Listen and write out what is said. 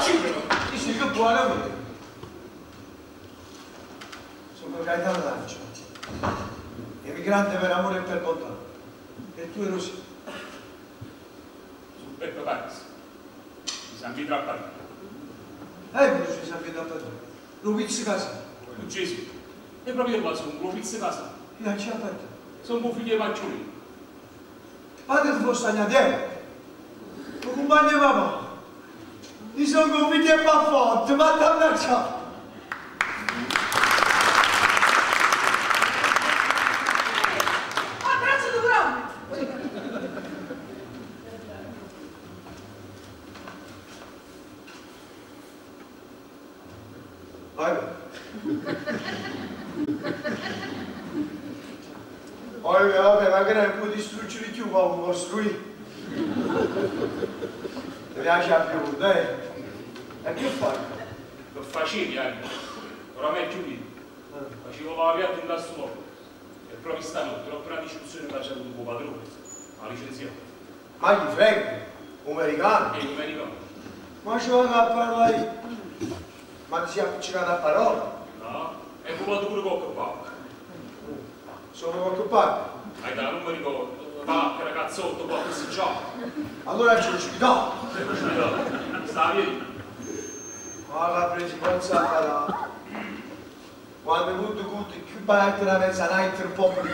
Accide! Dice che buona me. Sono Gaetano D'Angelo, emigrante per amore e per bontà. E tu Rosì. Su Peppe Paris. Di San Pietro a Parigi. Eh, ci San Pietro a Parigi. Lo pizzo casa. Gesù. E proprio io sono lo pizzo casa. Io ci aperto. Sono un figlio di Maggiolino. Padre ti fosse agnatiero. Lo compagno di papà. Ti sono un figlio di papà, ma ti abbracciato. Abbraccio di grande! Vai. Poi vabbè, ma che non puoi distruggere più, ma puoi costruire. Ti piace la bionda, eh? E che fai? Che facevi, eh? Oramai è chiuso. Facevo la piatta in cazzo E proprio stanotte, l'ho una discussione che c'è avuto con il padrone. Ha licenziato. Ma chi frega? Americano? E americano. Ma ci vado a parlare io. Ma ti sei appiccicato a parola? No? E come pure qualche pacca. Sono qualche pacca. Hai da, non mi ricordo. Pacca, ragazzotto, qualche si gioca. Allora c'è ospitato. Sta via. Ma la presi forza a parlare. Quando tutto tutto più parte la mezzanotte un po' più.